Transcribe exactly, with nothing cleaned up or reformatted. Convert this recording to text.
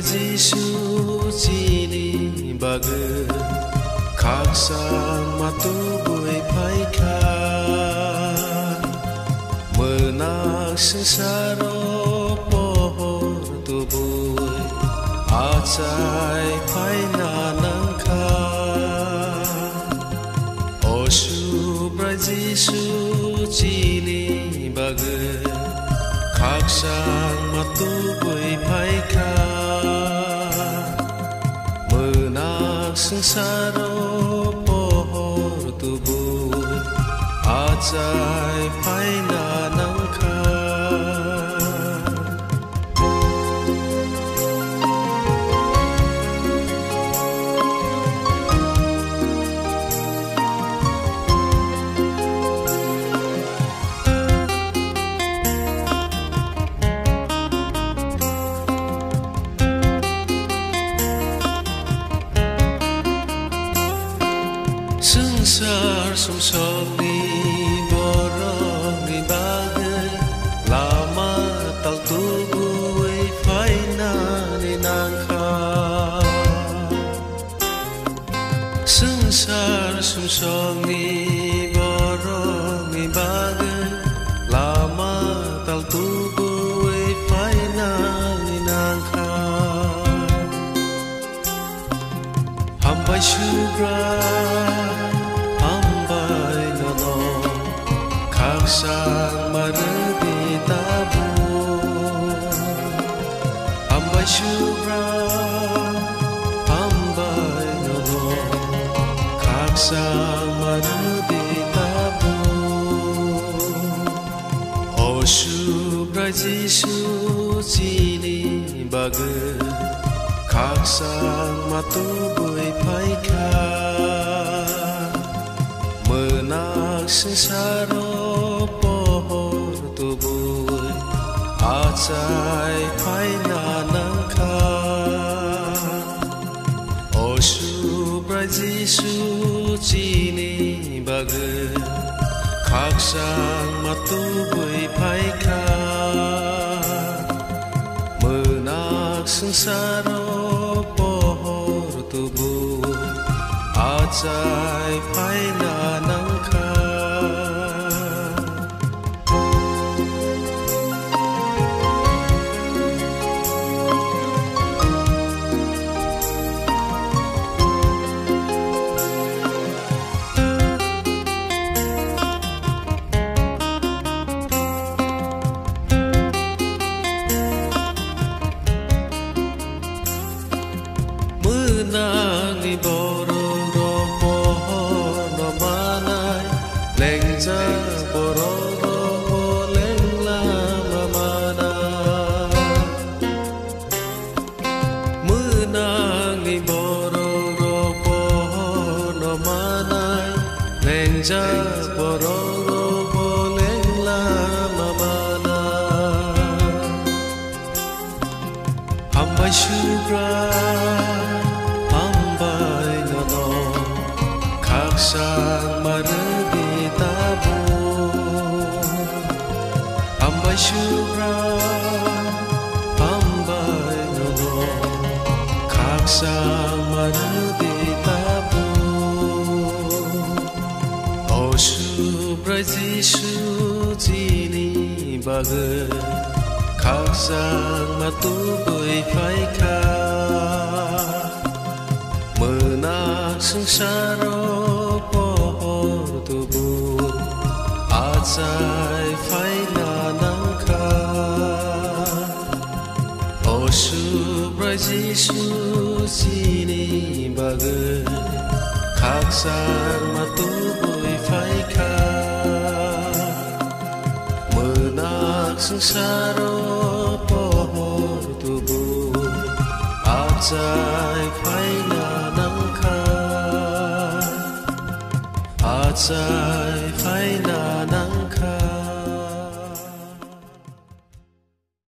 Jisu chini bagwi khakchangma tubui phaikha. Mwnak swngcharo pohor tubui achai phaina nangkha. O Subrai Jisu chini bagwi khakchangma tubui phaikha. Mwnak swngcharo pohor tubui achai phaina nangkha. Swngchar sumsokni borokni bagwi lama tal tubui phainani nangkha. Swngchar sumsokni borokni bagwi lama tal tubui phainani nangkha. Hambai Subrai, hambai nono, khakchangma rwdi tabuk. Hambai Subrai, hambai nono, khakchangma rwdi tabuk. O Subrai Jisu chini bagwi khakchangma tubui phaikha. Mwnak swngcharo pohor tubui achai phaina nangkha. O Subrai Jisu chini bagwi khakchangma tubui phaikha. Mwnak swngcharo pohor tubui achai phaina nangkha. Mwnangni borok rok pohor no manai, lengjak borok rok bo lengla ma manai. Mwnangni borok rok pohor no manai, lengjak borok rok bo lengla ma manai. Hambai Subrai, hambai nono, khakchangma rwdi tabuk. Hambai Subrai, hambai nono, khakchangma rwdi tabuk. O Subrai Jisu chini bagwi khakchangma tubui phaikha. Mwnang swngcharo pohor tubu achai phaina nangkha. O Subrai Jisu chini bagwi khakchangma tubui phaikha. Mwnang swngcharo pohor tubu achai phaina nangkha. Achai phaina